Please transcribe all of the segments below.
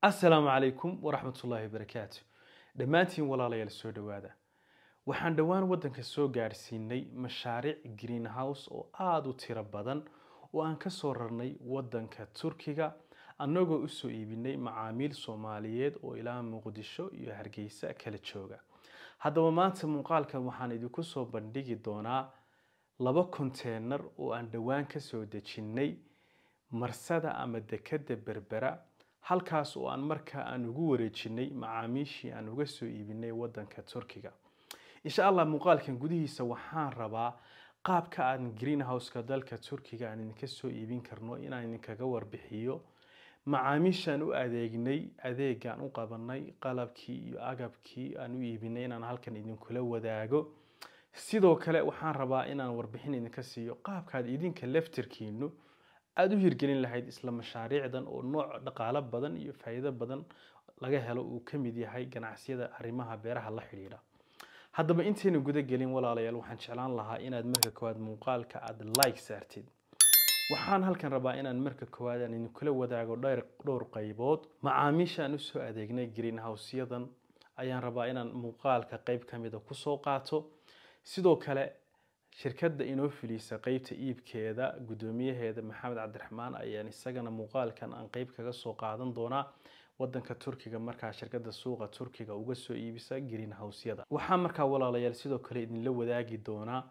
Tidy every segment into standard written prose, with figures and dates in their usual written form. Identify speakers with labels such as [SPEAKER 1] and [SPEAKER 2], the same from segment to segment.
[SPEAKER 1] Asalaamu calaykum waraxmatullaahi wabarakaatu. Dhammaantiin walaalayaal, soo dhowaada. Waxaan dhowaan waddanka soo gaarsiinay mashaariic greenhouse oo aada u tiro badan oo aan ka soo rarnay waddanka Turkiga, annagoo usoo iibinay macaamiil Soomaaliyeed oo ilaa Muqdisho iyo Hargeysa kala jooga. Haddaba maanta muuqaalkan waxaan idinku soo bandhigi doonaa 2 konteenar oo aan dhowaan kasoo dejinnay marsada ama dekadda Berbera, halkaas oo aan markaa aan ugu wareejinay macaamiishii aan uga soo iibinay waddanka Turkiga. Insha Allah muuqaalkan gudihiisa waxaan rabaa qaabka aan greenhouse-ka dalka Turkiga aan idinka soo iibin karno inaan idinkaga warbixiyo, macaamiishaan u adeegnay, adeegaan u qabanay, qalabkii iyo agabkii aan u iibinay inaan halkan idinkula wadaago. Sidoo kale waxaan rabaa inaan warbixin idinka siiyo qaabkaad idinka laftirkiinu aada u hirgelin lahayd isla mashaariicdan oo nooc dhaqaalo badan iyo faa'iido badan laga helo uu ka mid yahay ganacsiyada arrimaha beeraha la xidhiidha. Haddaba intaynu guda gelin, walaalayaal, waxaan jeclaan lahaa inaad marka koowaad muuqaalka aada like saartid. Waxaan halkan rabaa inaan marka koowaad aan idinkula wadaago dhowr qaybood. Macaamiisha aan usoo adeegnay greenhouse-yadan ayaan rabaa inaan muuqaalka qayb ka mida kusoo qaato. Sidoo kale shirkadda inoo fulisa qeybta iibkeeda, guddoomiyaheeda Maxamed Cabdiraxmaan, ayaan isagana muuqaalkan aan qeyb kaga soo qaadan doonaa wadanka Turkiga, markaa shirkadda suuqa Turkiga uga soo iibisa greenhouse-yada. Waxaa markaa, walaalayaal, sidoo kale idinla wadaagi doonaa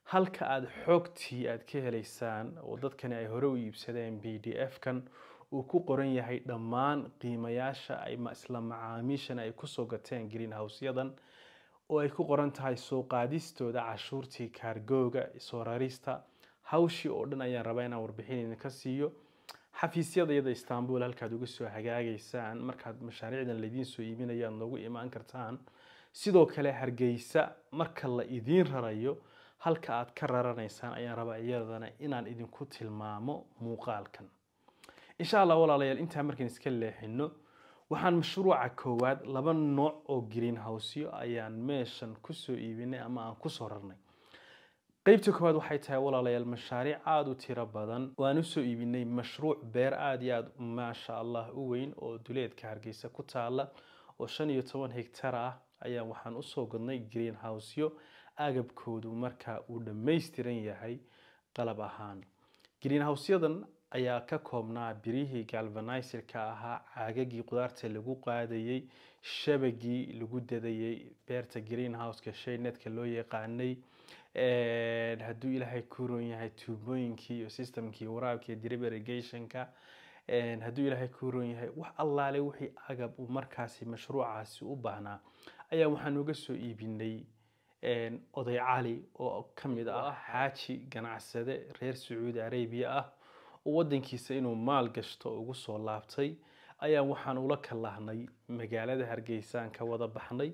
[SPEAKER 1] halka aada xogtii aad ka helaysaan oo dadkani ay hore u iibsadeen PDF kan uu ku qoran yahay dhammaan qiimayaasha ay isla macaamiishan ay kusoo gateen greenhouse-yadan, oo ay ku qoran tahay soo qaadistooda, cashuurtii kaargooga, soo rarista, hawshii oo dhan ayaan rabaa inaan warbixin idinka siiyo. Xafiisyada iyada Istanbul halkaad uga soo hagaagaysaan markaad mashaariicdan laydiin soo iibinayo aad noogu imaan kartaan. Sidoo kale Hargeysa marka la idiin rarayo halka aad ka raranaysaan ayaan rabaa iyadana inaan idinku tilmaamo muuqaalkan, insha Allah. Walaalayaal, intaa markaan iska leexino, waxaan mashruuca koowaad 2 nooc oo greenhouse-yo ayaan meeshan kusoo iibinay ama aan kusoo rarnay. Qeybta koowaad waxay tahay, walaalayaal, mashaariic aada u tiro badan waan usoo iibinay mashruuc beer aada iyo aada, maasha Allah, u weyn oo duleedka Hargeysa ku taala oo 15 hektar ah ayaan waxaan usoo gadnay greenhouse-yo agabkoodu markaa uu dhammaystiran yahay qalab ahaan. Greenhouse-yadan ayaa ka koobnaa birihii galvanized-ka ahaa, caagagii qudaarta lagu qaadayey, shabagii lagu dadayey beerta greenhouse-ka, shaynetka loo yaqaanay, hadduu Ilaahay ku roon yahay, tuubooyinkii iyo systemkii waraabka iyo drip irrigation-ka, hadduu Ilaahay ku roon yahay, wax allaale wixii agab uu markaasi mashruucaasi u baahnaa ayaa waxaan uga soo iibinay oday Cali oo ka mid ah xaaji ganacsade reer Sacuudi Arabia ah oo wadankiisa inuu maal gashto ugu soo laabtay. Ayaa waxaan ula kalahnay magaalada Hargeysaan ka wada baxnay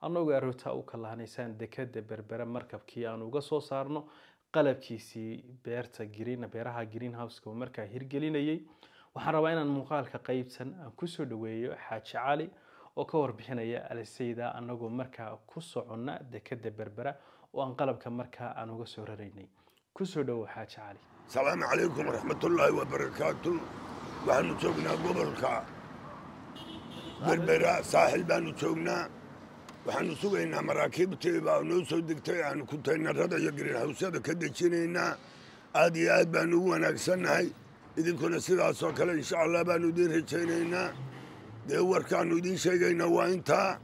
[SPEAKER 1] annagoo aroortaa u kalahnay saan dekada Berbera markabkii aan uga soo saarno qalabkiisii beerta green beeraha greenhouse-ka uu markaa hirgelinayay. Waxaan rabaa inaan muuqaalka qeybtan aan kusoo dhaweeyo Xaaji Cali oo ka warbixinaya alisayda, annagoo markaa ku soconna dekada Berbera oo aan qalabka markaa aan uga soo raraynay. Kusoo dhawow, Xaaji Cali.
[SPEAKER 2] Asalaamu calaykum waraxmatullaahi wabarakaatu. Waxaanu joognaa gobolka Berbera, saaxil baanu joognaa. Waxaanu sugaynaa maraakiibtii baa noo soo degtay, aanu kuntaynarada iyo greenhouse-yada ka dejinaynaa. Aad iyo aad baanu ugu wanaagsannahay, idinkuna sidaasoo kale insha Allah baanu idiin rajaynaynaa. Dee warkaanu idiin sheegaynaa waa intaa.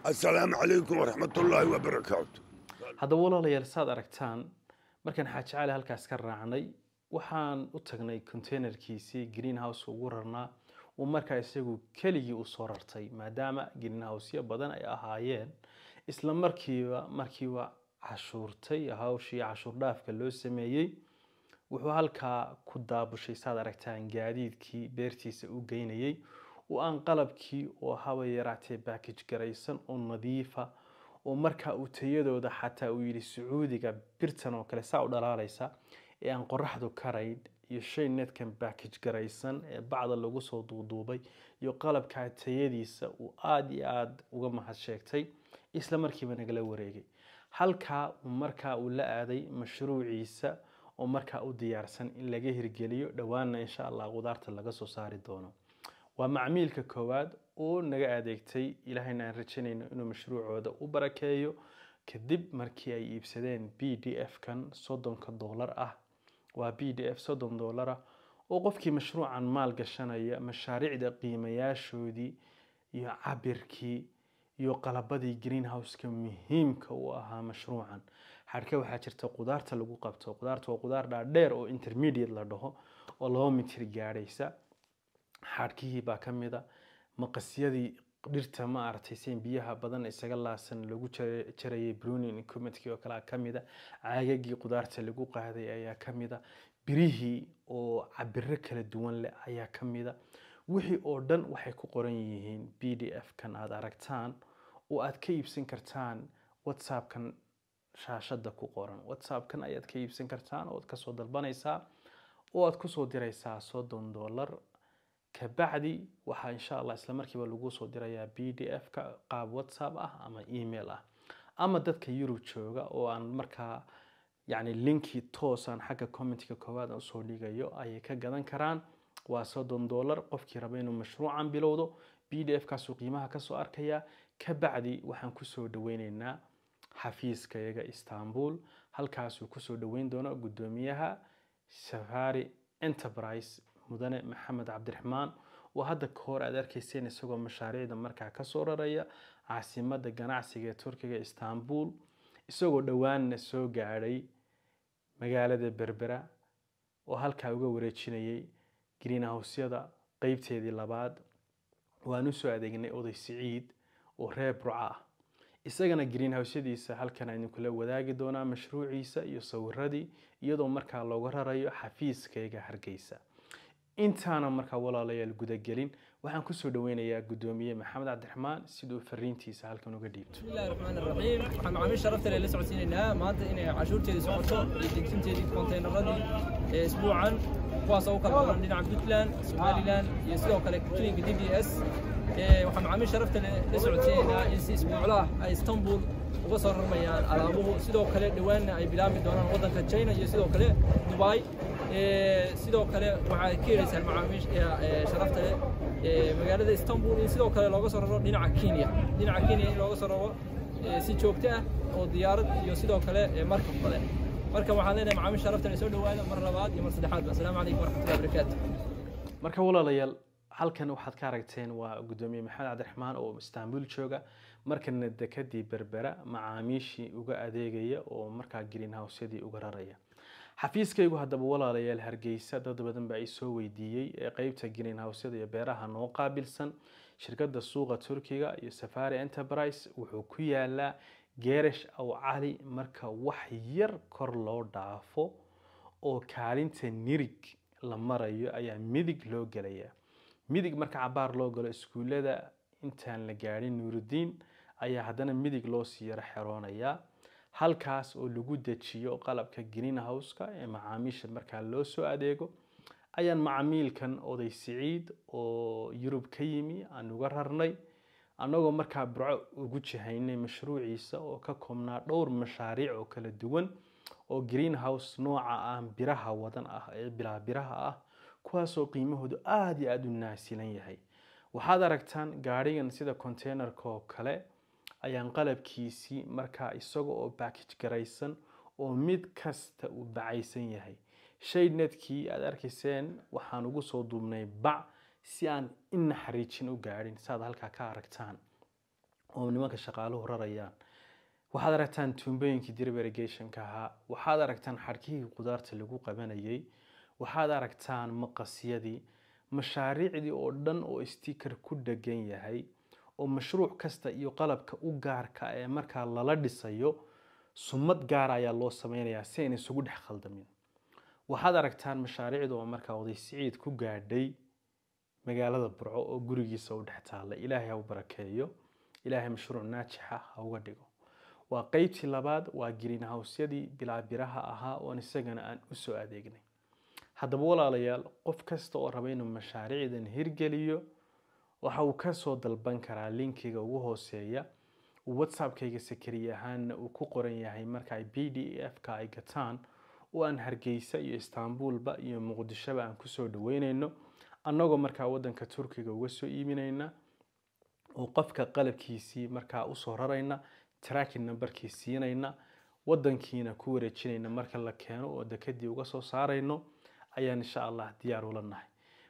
[SPEAKER 2] Assalaamu calaykum waraxmatullaahi wabarakaatu.
[SPEAKER 1] Haddaba walaalayaal, saad aragtaan, markaan Xaaji Cali halkaas ka raacnay, waxaan u tagnay containerkiisii greenhouse ugu rarnaa uu markaa isagu keligii u soo rartay, maadaama greenhouse-yo badan ay ahaayeen. Isla markiiba markiiba cashuurtay hawshii cashuur dhaafka loo sameeyey, wuxuu halkaa ku daabushay, saad aragtaan, gaadiidkii beertiisa u geynayay oo aan qalabkii oo haba yaraatee package garaysan oo nadiifa, oo markaa uu tayadooda xataa uu yidhi Sacuudiga birtan oo kale saa u dhalaalaysa ee aan qoraxdu karayn iyo shay netkan package garaysan ee bacda lagu soo duuduubay iyo qalabkaa tayadiisa uu aada iyo aada uga mahad sheegtay. Isla markiiba nagala wareegay, halkaa uu markaa uu la aaday mashruuciisa oo markaa u diyaarsan in laga hirgeliyo dhowaanna, insha Allah, qudaarta laga soo saari doono. Waa macmiilka koowaad oo naga adeegtay, Ilaahayna aan rajaynayno inuu mashruucooda u barakeeyo kadib markii ay iibsadeen PDF kan $30 ah. Waa PDF $30 ah oo qofkii mashruucan maal gashanaya mashaariicda qiimayaashoodii iyo cabirkii iyo qalabadii greenhouse-ka muhiimka u ahaa mashruucan. Xadhka waxaa jirta qudaarta lagu qabto. Qudaarta waa qudaar dhaadheer oo intermediate la dhaho oo 2 mitir gaadhaysa. Xadhkihii baa ka mid a, maqasyadii dhirta ma aragtay si biyaha badan isaga laasan lagu jarayay, pruning equipment-kii oo kale ka mid a, caagagii qudaarta lagu qaaday ayaa ka mid a, birihii oo cabiro kala duwan leh ayaa ka mid a. Wixii oo dhan waxay ku qoran yihiin PDF kan aad aragtaan oo aad ka iibsan kartaan WhatsApp-kan shaashada ku qoran. WhatsApp-kan ayaad ka iibsan kartaan oo aad kasoo dalbanaysaa oo aad kusoo diraysaa $30. Kabacdi waxaa insha Allah isla markiiba lagu soo dirayaa PDF-ka qaab WhatsApp ah ama email ah. Ama dadka Yurub jooga oo aan markaa yacni linkii toosaan xagga commentka koowaad aan usoo dhigayo ayay ka gadan karaan. Waa $30 qofkii raba inuu mashruucan bilowdo. PDF kaasuu qiimaha kasoo arkayaa. Kabacdi waxaan kusoo dhaweyneynaa xafiiskayaga Istanbul, halkaasuu kusoo dhaweyn doono guddoomiyaha Safari Enterprise Mudane Maxamed Cabdiraxmaan, oo hadda ka hor aad arkayseen isagoo mashaariicda markaa kasoo raraya caasimadda ganacsiga ee Turkiga Istanbul, isagoo dhowaanna soo gaadhay magaalada Berbera oo halkaa uga wareejinayay greenhouse-yada qeybteedii labaad. Waan usoo adeegnay oday Siciid oo reer Burco ah, isagana greenhouse-yadiisa halkan aynu kula wadaagi doonaa mashruuciisa iyo sawiradii, iyadoo markaa looga rarayo xafiiskayga Hargeysa. Intaana markaa walaalayaal gudagelin, waxaan kusoo dhaweynayaa guddoomiye Maxamed Cabdiraxmaan siduu fariintiisa halkan uga dhiibto.
[SPEAKER 3] بسم الله الرحمن الرحيم. Waxaan macaamiisha sharafta leh la socodsiinaynaa maanta inay cashuurteedii socoto iyo dejinteedii konteynaradii ee isbuucan, kuwaas oo u kala qoran dhinaca Puntland, Somaliland iyo sidoo kale kliinka DDS. Waxaan macaamiisha sharafta leh la socodsiinaynaa in si isbuuclaah ay Istanbul uga soo rarmayaan alaabuhu, sidoo kale dhowaanna ay bilaabi doonaan waddanka China iyo sidoo kale Dubai. Sidoo kale waxaad ka helaysaan macaamiisha sharafta leh magaalada Istanbul in sidoo kale looga soo raro dhinaca Kenya, dhinaca Kenya in looga soo raro si joogto ah oo diyaarad iyo sidoo kale markab kale. Marka waxaan leenahay macaamiisha sharafta leh soo dhawaada mar labaad iyo mar saddexaadba. Asalaamu calaykum waraxmatullahi wabarakaatu.
[SPEAKER 1] Marka walaalayaal, halkan waxaad ka aragteen waa guddoomiye Maxamed Cabdiraxmaan oo Istanbul jooga, markana dekadii Berbera macaamiishii uga adeegaya oo markaa greenhouse-yadii uga raraya. Xafiiskaygu haddaba walaalayaal Hargeysa dad badan baa i soo weydiiyey ee qeybta greenhouse-yada iyo beeraha noo qaabilsan shirkadda suuqa Turkiga iyo Safari Enterprise wuxuu ku yaalaa Geerash Aw Cali. Marka wax yar kor loo dhaafo oo kaalinta nirig la marayo ayaa midig loo gelayaa. Midig marka cabaar loo galo iskuullada intaan la gaadhin Nuurudiin ayaa haddana midig loo sii yaro xeroonayaa, halkaas oo lagu dejiyo qalabka greenhouse-ka ee macaamiisha markaa loo soo adeego. Ayaan macamiilkan oday Siciid oo Yurub ka yimi aan uga rarnay, annagoo markaa Burco ugu jihaynay mashruuciisa oo ka koobnaa dhowr mashaariic oo kala duwan oo greenhouse nooca aan biraha wadan ah ee bilaa biraha ah, kuwaasoo qiimahoodu aada iyo aada u naasilan yahay. Waxaad aragtaan gaadhigan sida containerka oo kale ayaan qalabkiisii markaa isaga oo package garaysan oo mid kasta uu bacaysan yahay. Shade netkii aad arkayseen waxaan ugu soo duubnay bac si aan ina xariijin u gaadhin, saad halkaa ka aragtaan oo nimanka shaqaaluhu rarayaan. Waxaad aragtaan tuumbooyinkii drip irrigation-ka ahaa, waxaad aragtaan xadhkihii qudaarta lagu qabanayay, waxaad aragtaan maqasyadii, mashaariicdii oo dhan oo sticker ku dhegan yahay oo mashruuc kasta iyo qalabka u gaarka ee markaa lala dhisayo sumad gaar ayaa loo sameynayaa si ayna isugu dhex khaldamin. Waxaad aragtaan mashaariicda oo markaa oday Siciid ku gaadhay magaalada Burco oo gurigiisa u dhex taalla. Ilaahay ha u barakeeyo, Ilaahay mashruuc naajixa ha uga dhigo. Waa qeybtii labaad, waa greenhouse-yadii bilaa biraha ahaa oon isagana aan usoo adeegnay. Haddaba walaalayaal, qof kasta oo raba inuu mashaariicdan hirgeliyo waxa uu kasoo dalban karaa linkiga ugu hooseeya WhatsApp-kayga sakariye ahaanna uu ku qoran yahay. Marka ay PDF-ka ay gataan oo aan Hargeysa iyo Istanbulba iyo Muqdishoba aan kusoo dhaweyneyno, Annagoo markaa waddanka Turkiga uga soo iibinayna oo qofka qalabkiisii markaa usoo rarayna, tracking numberkii siinayna, waddankiina ku wareejinayna marka la keeno oo dekadii uga soo saarayno, ayaan insha Allah diyaar ula nahay.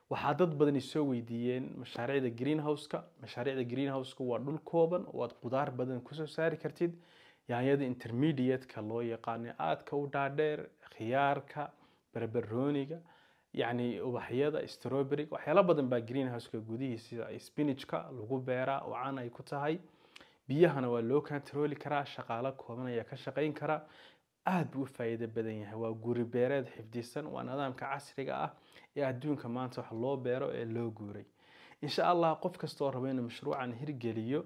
[SPEAKER 1] Waxaa dad badan isoo weydiiyeen mashaariicda greenhouse-ka. Mashaariicda greenhouse-ka waa dhul kooban oo aad qudaar badan kusoo saari kartid: yaanyada intermediate-ka loo yaqaano, aadka u dhaadheer, khiyaarka, barbarooniga, yacni ubaxyada, strawberry, waxyaalo badan baa greenhouse-ka gudihiisa, spinach-ka lagu beeraa oo caan ay ku tahay. Biyahana waa loo kantarooli karaa, shaqaalo kooban ayaa ka shaqayn kara. Aad buu u faa'iido badan yahay. Waa guri beereed xifdisan, waa nidaamka casriga ah ee adduunka maanta wax loo beero ee loo guuray. Insha Allah qof kasta oo raba inuu mashruucan hirgeliyo,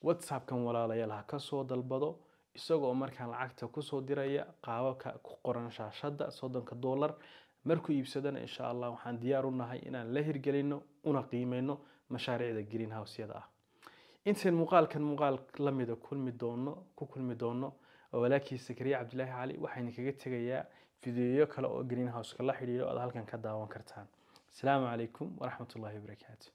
[SPEAKER 1] WhatsAppkan walaalayaal ha ka soo dalbado, isagoo markaan lacagta kusoo diraya qaababka ku qoran shaashadda. $30 markuu iibsadana, insha Allah waxaan diyaar u nahay inaan la hirgelino una qiimeyno mashaariicda greenhouse-yada ah. Intayn muuqaalkan muuqaal lamida kulmi doono, ku kulmi doono, oo walaalkii Sakariya Cabdilaahi Cali, waxaan kaga tegayaa fideoyo kale oo greenhouse-ka la xidhiidho aad halkan ka daawan kartaan. Asalaamu calaykum waraxmatullaahi wabarakaatu.